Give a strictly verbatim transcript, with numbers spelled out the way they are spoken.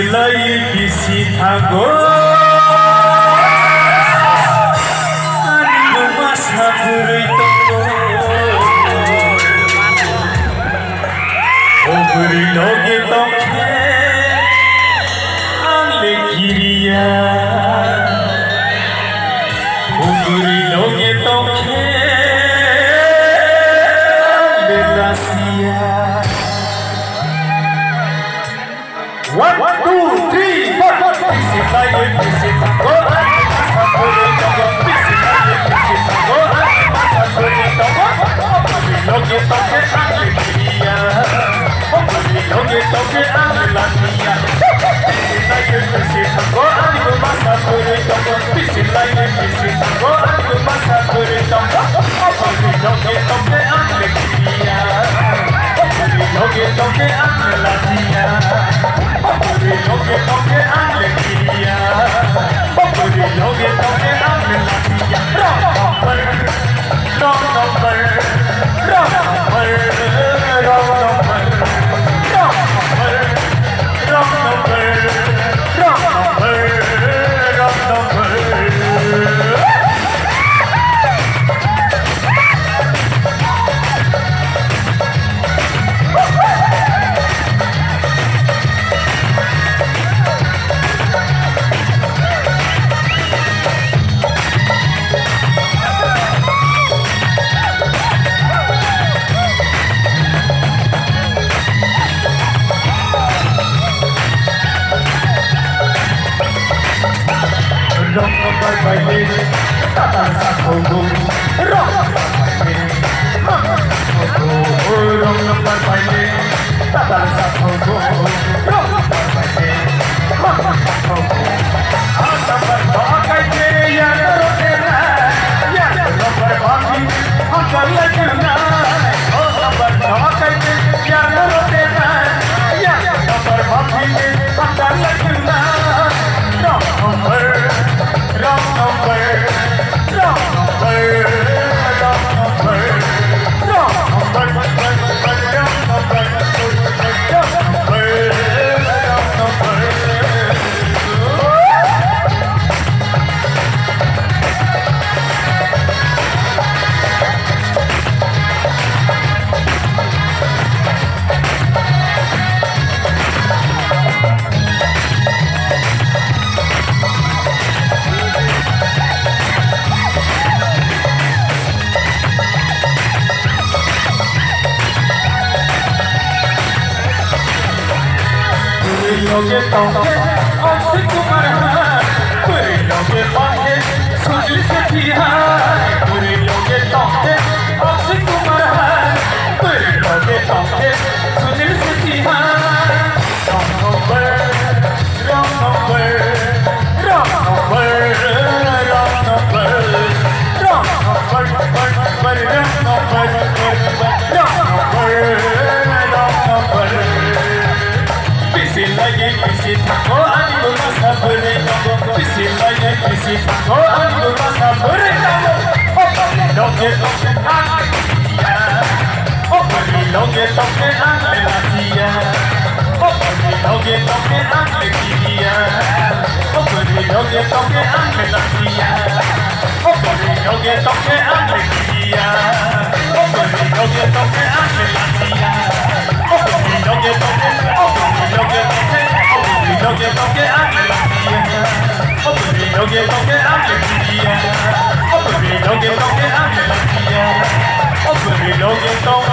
Lai bisi thango, ani no masa bwrwi tongo. O bwrwi loge tongkhe ang le kiriya. O bwrwi loge tongkhe ang le lasiya. One, two, three, four. Bisi laye, bisi thango, ani masa bwrwi tongo. Bisi laye, bisi thango, ani masa bwrwi tongo. Bwrwi loge tongkhe ang le kiriya. Bwrwi loge tongkhe ang le lasiya. Bisi laye, bisi thango, ani masa bwrwi tongo. Bisi laye, bisi thango, ani masa bwrwi tongo. Bwrwi loge tongkhe ang le kiriya. Bwrwi loge tongkhe ang le lasiya. Bwrwi loge tongkhe ang le kiriya. Bwrwi loge tongkhe ang le lasiya. Wrong number, wrong number, wrong number, wrong number, wrong number, wrong number, wrong number, wrong number. Rok no bai bai le, tatal sa thogo. Rok no bai bai le, ha, thogo. Rok no bai bai le, tatal sa thogo. Rok no bai bai le, ha, thogo. Ha, tatal ba kai te ya ro te na, ya ro bar ba ni, ha, kar la ju na. O, tatal ba kai te ya ro te na, ya ro bar ba ni, ha, kar la ju na. Wrong number, wrong number, wrong number, wrong number, wrong number, wrong number, wrong number, wrong number. Bwrwi loge tongkhe Akshay Kumar hai, bwrwi loge tongkhe Sunil Shetty hai, bwrwi loge tongkhe Akshay Kumar hai, bwrwi loge tongkhe Sunil Shetty hai. Wrong number, wrong number, wrong number, wrong number, wrong number, wrong number, wrong number, wrong number, wrong number. Bisi laye bisi thango, ani bo masa bwrwi tongo. Bisi laye bisi thango, ani bo masa bwrwi tongo. O bwrwi loge tongkhe ang le kiriya. O bwrwi loge tongkhe ang le lasiya. O bwrwi loge tongkhe ang le kiriya. O bwrwi loge tongkhe ang le lasiya. O bwrwi loge tongkhe ang le kiriya. O bwrwi loge tongkhe ang le lasiya. O bwrwi loge tongkhe, o bwrwi loge tongkhe, o bwrwi loge tongkhe ang le lasiya. O bwrwi loge tongkhe ang le kiriya. O bwrwi loge tongkhe ang le lasiya. O bwrwi loge tong